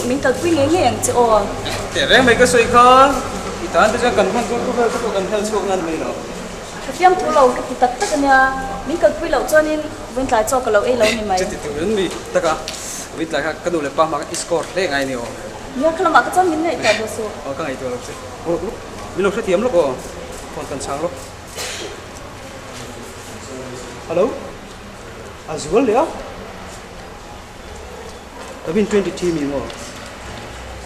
min kalpui ngei ngei ang che aw. Tehreng mai ka sawi kha, i tan te chuan kan hman tur khawvel te pawh kan hel chhuak ngan mai lo. Ka fiam thu lo, ka ti tak tak a nia, min kalpui loh chuanin vawiin tlai chaw ka lo ei lo ni mai. Chuti turin mi taka vawiin tlai kha ka nu leh pa hmang i score hle ngai ni aw. Nia, kha lamah ka chuan min ngaihtuah duh suh. Aw, ka ngaihtuah lo che. Min lo hrethiam lawk aw, phone kan chhang lawk. Hello, a zual leh a? Cabin 23 mi maw?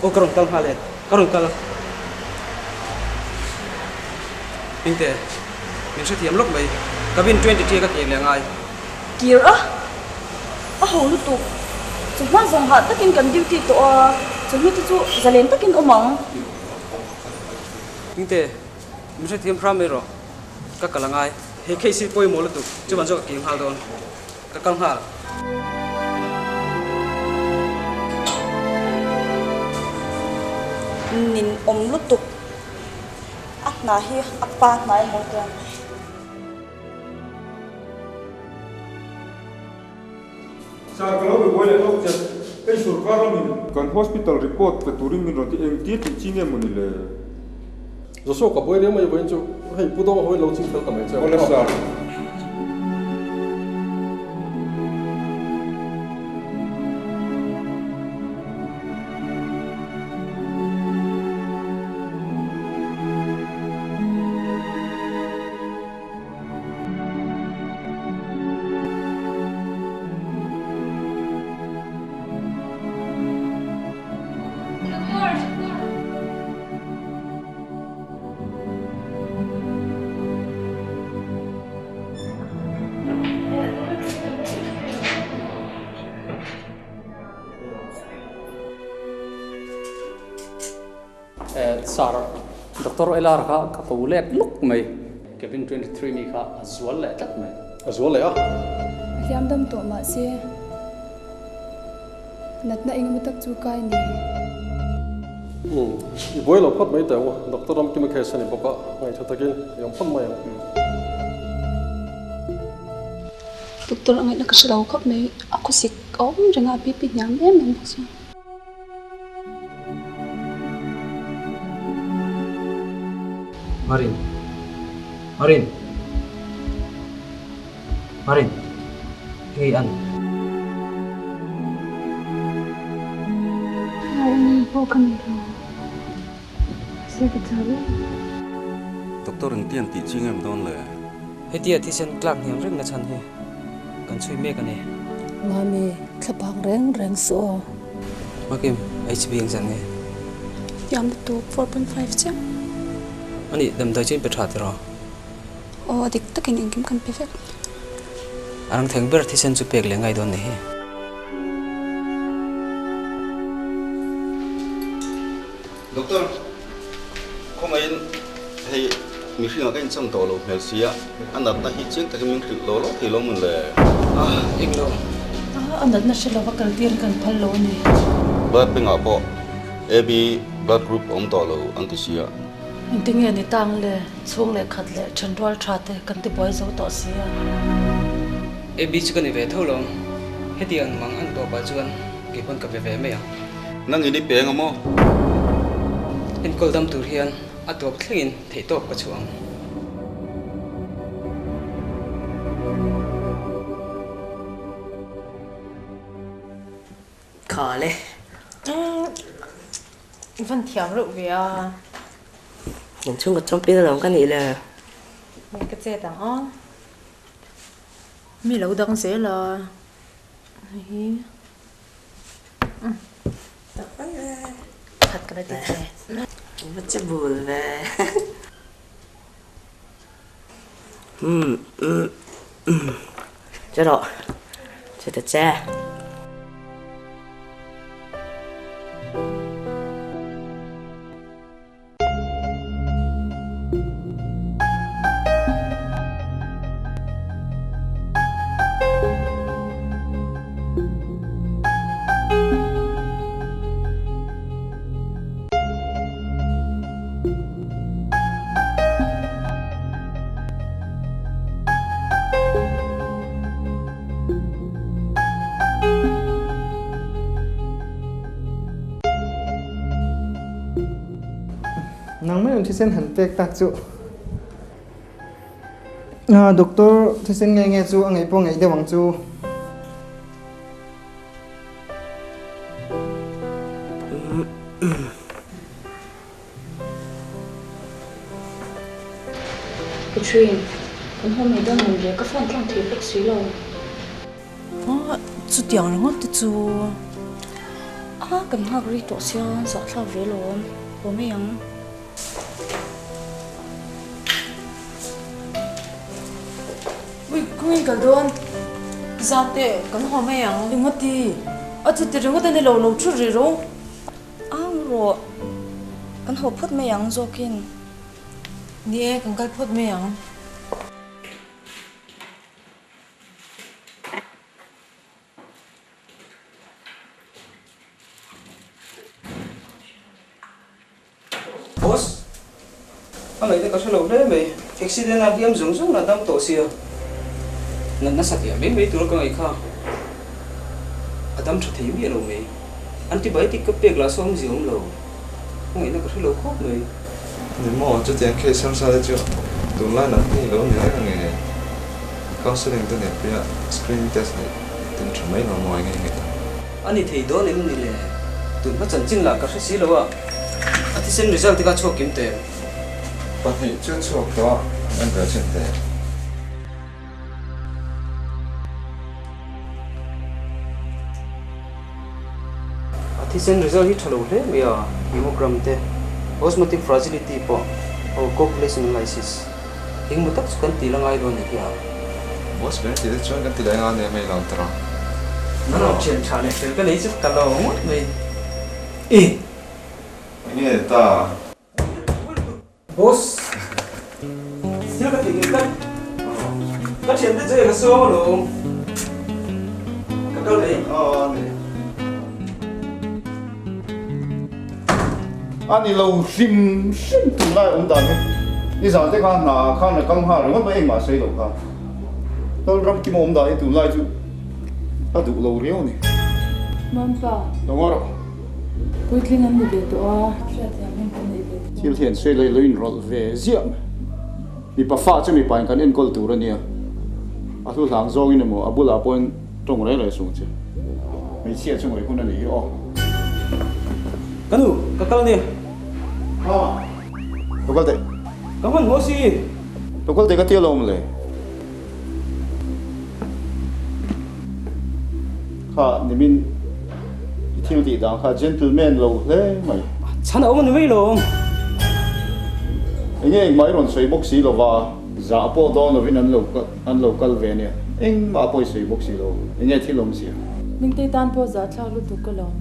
Aw ka rawn kal nghal e, ka rawn kal. Hmingte, min hrethiam lawk mai. Cabin 23 ka kir leh ngai. Kir a? A ho lutuk. Chu hma zawng hah takin kan duty tawh a, chu hnute chu zalen takin awm ang. Hmingte, min hrethiam hram mai rawh. Ka kal a ngai. He case hi pawimawh lutuk, chuvan chu ka kir nghal dawn. Ka kal nghal. Nin awm lutuk. A hna hi a pa hnai maw tia. Sir, ka lo be buai leh tawk che. Hei sorkar lamin kan hospital report pe turin min rawn ti engtir tih chi nge mawni le? Joshua ka buai riau mai vawiin chu hei Pu Dawng hawiin lo ching fel ta mai che. Awle sir. Sir, Doctor Elar kha ka ko lek luk mai. Cabin 23 mi kha a zual leh tlat mai. A zual leh a. A hliam dam tawh mahse natna engemaw tak chu kai ni. Umm, i buai lo phawt mai teh u, Doctor Ramkima case a ni bawk a, ngaihṭha takin i awm phawt mai ang. Doctor a ngaihna ka hre lo khawp mai, a khawsik a awm reng a, BP hniam em em bawk si. Marin. Marin. Marin. Hei an. Marin pawh ka nei lo. Se ka chau em. Doctor engtiang tih chi ngem dawn le? Hetia thisen tlak hniam reng na chhan hi kan chhui mek a ni. Mami, thlapang reng reng suh aw. Makim, HB engzat nge? Thiam lutuk, 4.5 chiah. Ani, damdawi chu in pe tha tiraw? Aw, a dik takin engkim kan pe vek. A rang theng ber thisen chu pek leh ngai dawn ni hi. Doctor, khawngaihin hei mihringah ka inchang tawh lo hmel sia, a natna hi chiang takin min hrilh lo lo thei lo mawn le? Ah, eng lo. A natna hre lova kal tir kan phal lo a ni. Blood bank ah pawh AB blood group a awm tawh lo an ti sia. Engtinge ni tang le, chhung leh khat leh thenrual tha te kan ti buai zo tawh sia. AB chu ka ni ve tho lo, hetiang mang an tawpah chuan kei pawn ka be ve mai ang. Nang in i peng a maw? Enkawl dam tur hian a tawp thlengin theihtawp ka chhuah ang. Kha le. I van thiam reuh ve a. In chhungkaw champion alawm ka nih le. Hei ka chet ang aw. Mi lo dang zel a. Hei hi. Khat ka la ti che. Va che bul ve. Umm umm umm. Che rawh. Che ta che. Nang mai rawn thisen han pek tak chu. Doctor thisen nge nge chu a ngaih pawh ngaih deuh ang chu. Catherine, kan haw mai dawn ang le, ka phone tlang thei bawk si lo. Chutiang ringawt te chu. A, kan nghak rei tawh sia, zahthlak ve lawm, haw mai ang. Ui, kawngin kal dawn. Zate, kan haw mai ang. Engati? A chuti ringawt a ni lo, lo thu rih rawh. Ang rawh, kan haw phawt mai ang zawkin. Ni e, kan kal phawt mai ang. Boss, a ngaihna ka hre lo hle mai. Accident a hliam zawng zawng lah dam tawh sia. Natna satliah mai mai tura ka ngaih kha a dam tha thei miah lo mai. Antibiotic ka pek lah saw awmzia awm lo. A ngaihna ka hre lo khawp mai. Ni maw, chutiang case harsa te chu tunlai lam hi lo ni reng ange. Counselling te neih puia screening test neih tin tha mai lo maw enge nge ta. A ni thei dawn em ni le? Tun hma chanchin lah ka hre si lo a, a thisen result te kha chhuak kim teh. Pahnih chu chhuak tawh a, an en ve chin teh. A thisen result hi tha lo hle mai a, hemogram te, osmotic fragility pawh, oh coagulation analysis, engemaw tak chu kan ti la ngai dawn ni hi a. Boss ber tih te chuan kan ti leh nga nia mai lo tawrh ang. Nang lo thian tha leh fel ka nei chu ka lo ngawt mai. I. Enge ta? Boss, thil ka tih ngei tlat. Ka thiante chu eng a sawm alawm. Ka kal mai. A ni lo hrim hrim tur lai awm dan hi. Nizan te khan hna ah khan a kal nghal ringawt mai engmah a sawi lo kha. Lal ram kim awm dan hi tunlai chu a duh lo riau a ni. Mampa. Lo ngaw rawh. Puitling an ni ve tawh a, hriatthiam hun kan nei ve tawh. Thil hian sawi lei lo inrawlh ve ziah mai. Mipa fa chu mipa in kan enkawl tur a nia. A hlu hlang zawngin emaw a bulah pawhin tawng reng reng sung che. Hmeichhia chu ngaih hun a nih hi aw. Ka nu, ka kal ania. Ha, lo kal teh. Ka hman haw si. Lo kal teh ka ti alawm le. Kha nimin i thil tih dan kha gentleman lo hle mai. Chhan a awm a ni mai lo. Enge engmah i rawn sawi bawk si lo va, zah pawh dawn lovin an lo an lo kal ve ania, engmah pawh i sawi bawk si lo, enge thil awm sia. Mingtei tan pawh zah thlak lutuk ka lawm.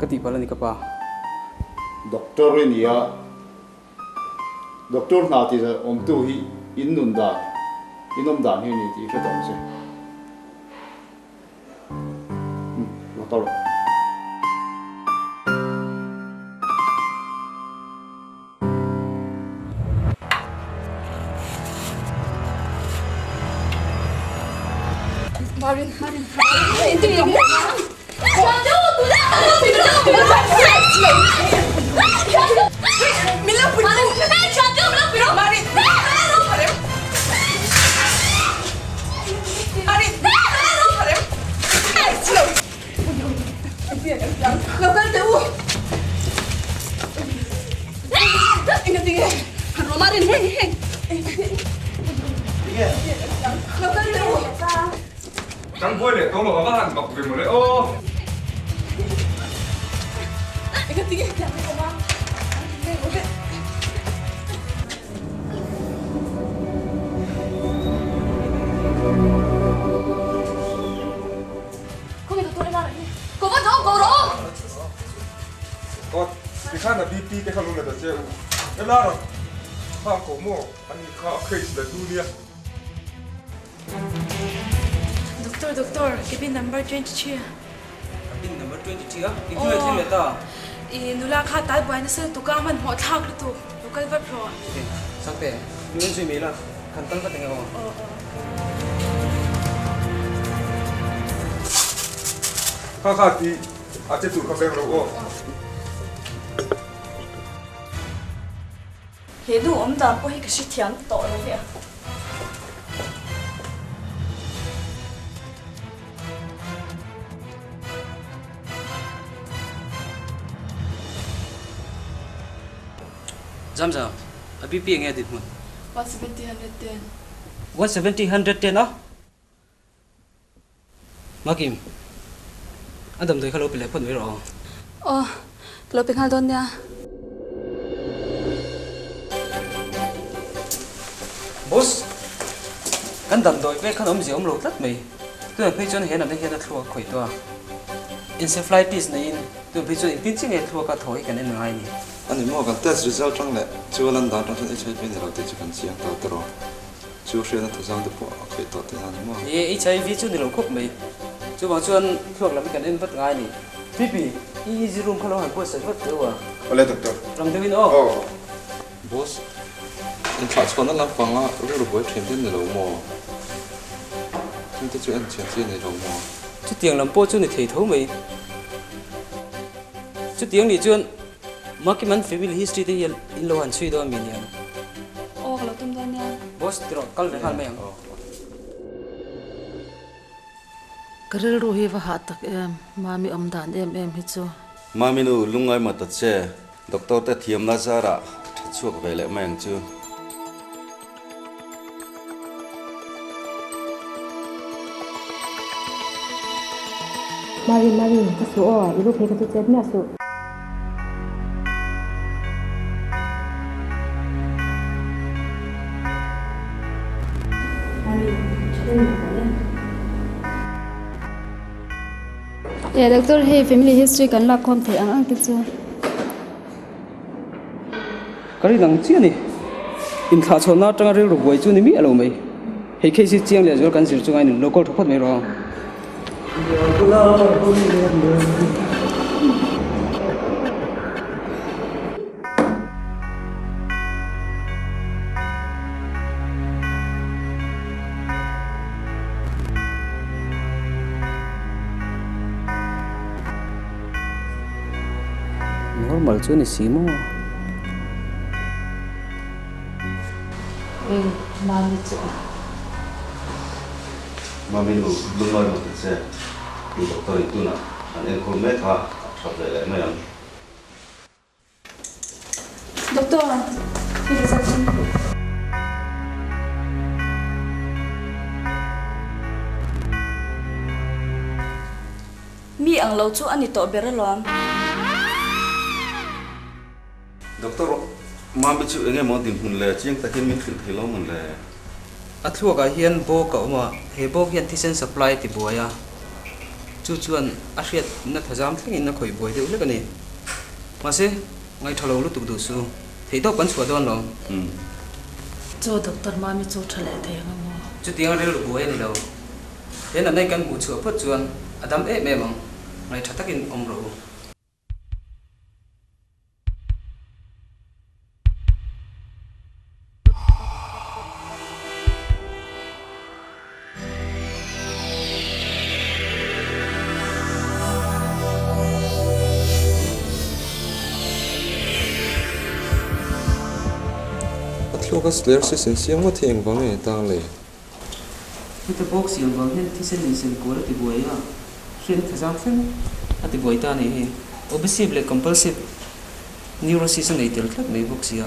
Ka tihpalh a ni ka pa. Doctor i nia. Doctor hna tih zah awmtu hi in nun dan, in awm dan hi a ni tih i hre tawh ang che. Umm, lo kal rawh. Marin, Marin, Kan buai leh tawh lo a va han bak ve mawle aw. Tikhan a BP te kha lo la ta che u. Ela rawn khang ko maw ani kha a case la tu nia. Doctor, doctor, cabin number 23. Cabin number 23 a? Engtin nge thil leh ta? I nula kha tal buai nasa lutuk a, hmanhmawh thlak lutuk. Lo kal vat rawh. Ok, Sangte, nu en zui mai la, kan kal vat eng e aw. Aw, aw. Kha kha ti a che tur kha veng lo aw. He nu awm dan pawh hi ka hrethiam tawh lo ve a. Zamzam, a BP enge a dinhmun? 170 110. 170 110 a? Makim, a damdawi kha lo pe leh phawt mai rawh aw. Aw, ka lo pe nghal dawn nia. Boss, kan damdawi pek khan awmzia awm lo tlat mai. Tunah phei chuan he natna hian a thluak a khawih tawh a. Encephalitis neiin tunah phei chuan engtin chiah nge thluak a thaw hi kan en ngai a ni. A ni maw, kan test result tang leh chu a lan dan tang chuan HIV ni lo tih chu kan chiang ta tawh. Chu hriatna thazang te pawh a khawih tawh tih a ni maw? Ni e, HIV chu ni lo khawp mai. Chuvang chuan thluak lam hi kan en vat ngai a ni. Pipi, EEG room kha lo han buatsaih vat teh u a. Awle doctor. Rang deuhin aw. Aw. Boss, inthlahchhuahna lampanga rilru buai thin te ni lo maw? Chung te chu en chian chi a ni lo maw? Chutiang lam pawh chu ni thei tho mai. Chutiang nih chuan Makiman family history te hi in lo han chhui dawn mi nia. Aw ka lo tum dawn nia. Boss ti rawh kal ve nghal mai ang. Ka rilru hi va hah tak em, Mami awm dan em em hi chu. Mami nu lungngai mah ta che, doctor te thiamna zarah tha chhuak ve leh mai ang chu. Mari, Mari, ka suh aw, i lu phei ka chu chet miah suh. Mari, tha deuhin a haw em? E, doctor, hei family history kan lak khawm theih ang ang te chu. Ka rin ang chiah a ni. Inthlahchhawnna atanga rilru buai chu ni miah lo mai. Hei case hi chiang leh zual kan zir chunga in lo call tha phawt mai rawh. Normal chu ni si maw? Eng Mami chu a. Mami nu lungngai rawh ta che, i doctor in tunah an enkawl mek a, a tha ve leh mai ang. Doctor, i result chu. Mi ang lo chu a ni tawh ber alawm. Doctor, Mami chu eng emaw dinhmun leh chiang takin min hrilh thei lo mawn le? A thluakah hian bawk a awm a, he bawk hian thisen supply a ti buai a, chu chuan a hriatna thazam thlengin a khawih buai deuh hlek a ni. Mahse, ngaihṭha lo lutuk duh su, theihtawp kan chhuah dawn lo. Chu Doctor Mami chu ṭha leh thei ang emaw? Chutiang rilru buai a ni lo. He natna hi kan hmuh chhuah phawt chuan a dam em em ang, ngaihṭha takin awm rawh u. A thluak a sclerosis insiam ngawt hi engvang nge tang le? Heta bawk siam vang hian thisen insen kual a ti buai a, hriatna thazang thleng a ti buai ta a nih hi. Obsessive leh compulsive neurosis a nei tel tlat mai bawk sia.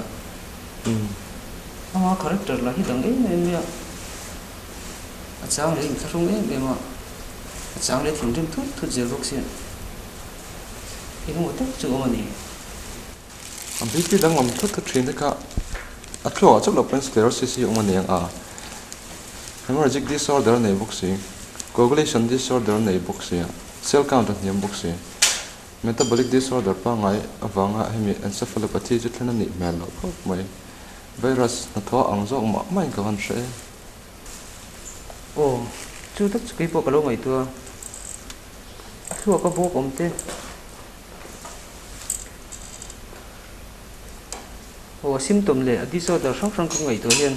Ama character lah hi dang em em mai a, a chang leh inthlahrung em em a, a chang leh thinrim thut thut zel bawk sia. Engemaw tak chu awm a ni. A BP danglam thut thut thin te kha a thluakah chauh lo pawn sclerosis hi a awm a ni ang a, hemorrhagic disorder a nei bawk si, coagulation disorder a nei bawk si, cell count a hniam bawk si, metabolic disorder pangngai avanga hemi encephalopathy chu thlen a nih hmel loh khawp mai. Virus hnathawh ang zawk mah mahin ka van hre e. Aw, chu tak chu keipawh ka lo ngaihtuah a, a thluak a bawk awm te. Aw, a symptom leh a disorder hrang hrang ka ngaihtuah hian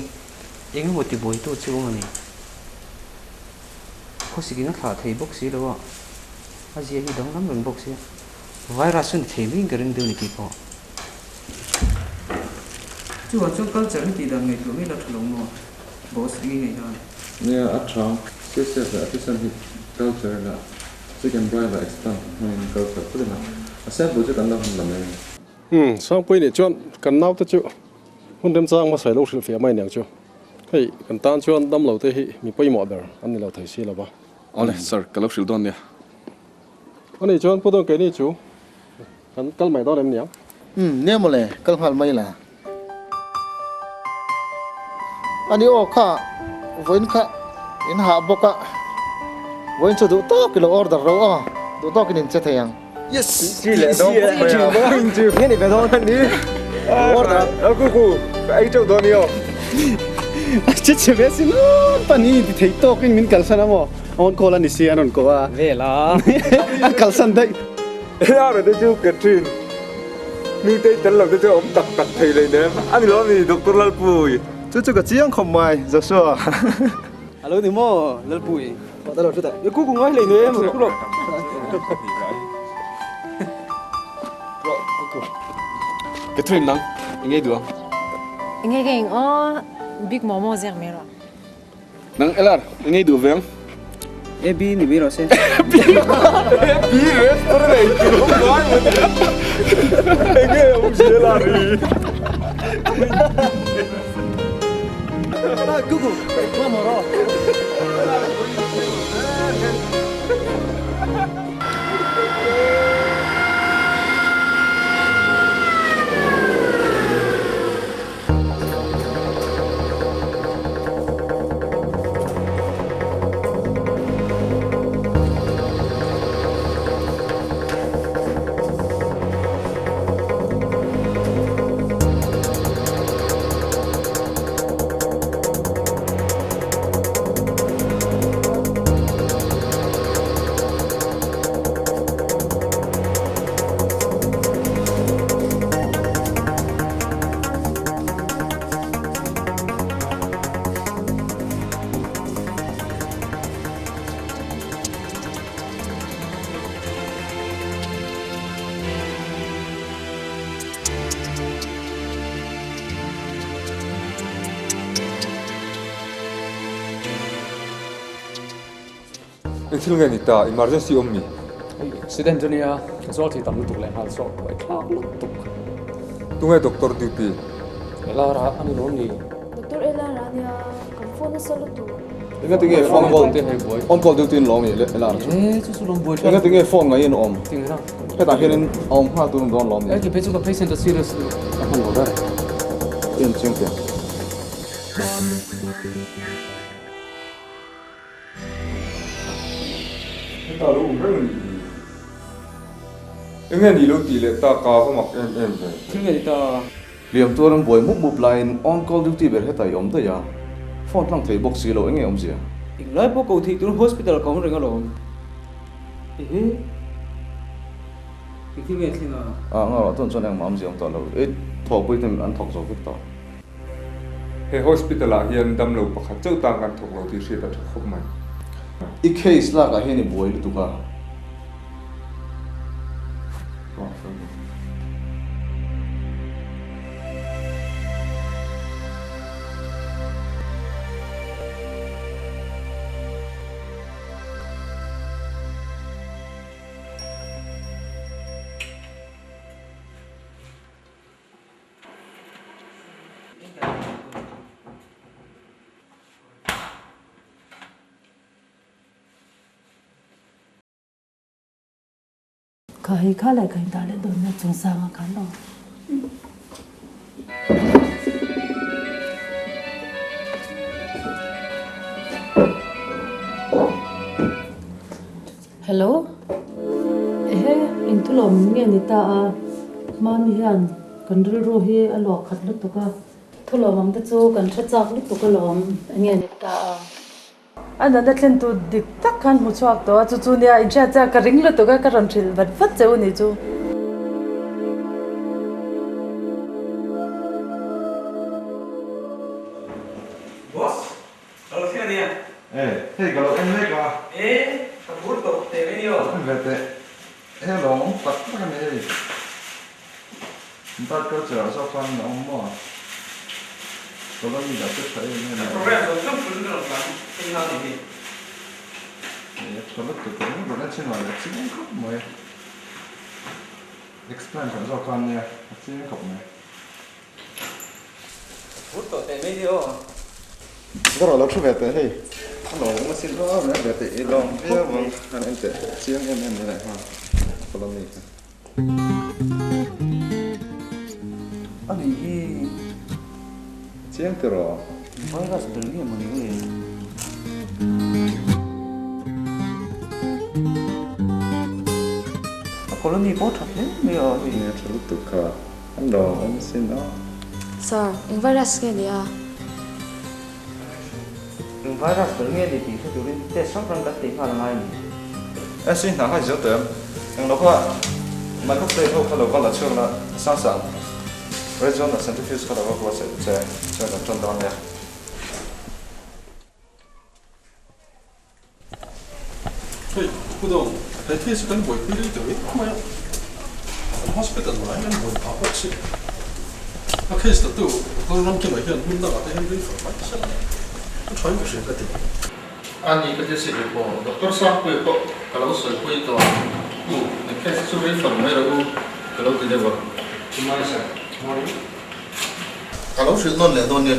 eng emaw ti buaitu chu awm a ni. Khawsikin a thlah thei bawk si lo a, a zia hi danglam reng bawk sia. Virus chu ni thei maiin ka ring deuh a ni tih pawh. Chuvang chuan culture hi tih dan ngaihtuah mai la tha lo maw? Boss eng i ngaih dan? Nia, a tha. CSF leh a thisen hi culture la chicken broiler explant hmangin culture phawt ila a sample chu kan lo han la mai ang. Umm, Sangpui nih chuan kan naute chu hun remchang hmasa i lo hrilh fiah mai aniang chu. Hei, kan tan chuan damlo te hi mi pawimawh ber an ni lo thei si lo va. Awle, sir, ka lo hrilh dawn nia. Ani chuan Pu Dawngkeini chu kan kal mai dawn em niang? Umm, nia mawle, kal nghal mai la. Ani aw kha, vawiin kha in hah bawk a, vawiin chu duh tawk i lo order ro aw, duh tawkin in che thei ang. Yes! Chi leh dawn khawp mai a. Nge ni ve dawn a ni. Order. Kuku, ka ei teuh dawn i aw. A che che ve sin pan hi inti thei tawkin min kalsan a maw? On call a ni si an rawn ko a. Vel a. A kalsan daih. Hei te chu Catherine Nutei tel lo te chu a awm tak tak thei lei nem a ni lo a ni Doctor Lalpui. Chu chu ka chiang khawp mai Joshua. A lo ni maw Lalpui. Pawh ta lo chutah. I kuku ngai hlei nem ru rawh. Catherine nang i ngei duh ang. I ngei ka eng aw big momo ziak mai rawh. Nang Elar, i ngei duh ve ang. AB ni mai rawh se. AB restaurant ei tur awm ngai maw ni. Enge awm zel a ri. Kuku, momo rawh. Eng thil nge ni ta? Emergency awm mi? Hei accident a nia, ka zual thei tam lutuk leh nghal zawk buai thlak lutuk. Tunge doctor duty? Elara a ni lo ni? Doctor Elara a nia, kan phone nasa lutuk. Enga tinge phone call on call duty in lawm i Elara chu? E chu chu lawm buai thlak. Enga tinge phone ngaiin a awm? Tinge na? Hetah hianin a awm nghal tur dawn lawm ni? E ke chu ka patient a serious lutuk ka hman lo ber. En chiang teh. Heta lo awm reng a nih hi. Enge ni lo tih leh ta ka va mak em em ve. Thil nge ni ta? Hliam tuar an buai mup mup laiin on call duty ber heta i awm daih a, phone tlang thei bawk si lo enge awmzia? Englai pawh ko theih tur hospital ka awm reng alawm. Ehe. Eng thil nge thleng a? Ah ngarawh tun chuan engmah awmzia awm tawh lo. I thawhpui ten an thawk zo vek tawh. He hospital ah hian damlo pakhat chauh tan kan thawk lo tih hriat a tha khawp mai. I case lak ah hian i buai lutuk a. Kha hei kha leh ka indah leh dawn nia chung sanga khan aw. Hello. Ehe, intulawm nge ni ta a, Mami hian kan rilru hi a luah khat lutuk a, thulawm ang te chu kan hre chak lutuk alawm enge ni ta a. A nana thlen tur dik tak khan hmu chhuak tawh a, chu chu nia inhriat chiah ka ring lutuk a, ka rawn hrilh vat vat che u ni chu. Boss, ka lo thleng ania. E, hei ka lo en mek a. E, ka phur tawh teh mai ni aw. En ve teh. He lawm awm tak tak a ni hei. Blood culture ah zawk khan a awm maw? Colony dah te tha em em a. Program zawng zawng hrul ka rawn tlan phei nghal ni hi. Nia tha lutuk ang rawn en chin lah chiang khawp mai. Explain tha zawk khan nia a chiang khawp mai. Phur tawh teh mai hi aw. Ka rawh lo thu ve teh hei. A lo awm asin aw mai ve teh i lawm viau ang han en teh chiang em em mai leh nghal colony kha. A nih hi. Chiang tiraw? Virus ber nge mawni nge? A colony pawh tha hle mai a hei. Nia tha lutuk kha. An lo awm asin aw. Sir, eng virus nge ni a? Eng virus ber nge ni tih hre turin test hrang hrang kan tih nghal a ngai a ni. SC hna kha i zo tawh em? Eng lo kha microplate ho kha lo va la chhuak la sang sang Red zone ah centrifuge kha lo va buatsaih ta che chuan kan ṭan dawn nia. Hei, Pu Dawng, he case hi kan buaipui rei tawh em mai a, kan hospital lah hian buai phah bawk si. A case la tu Doctor Ramkima hian hmun dangah te hian refer mai se la, a tha in ka hria ka ti. A ni ka ti si ve pawh, Doctor Sangpuia pawh ka lo sawipui tawh a, u, he case chu refer mai rawh u, ka lo ti deuh a. Good morning sir. Morning. Ka lo hrilh nawn leh dawn nia.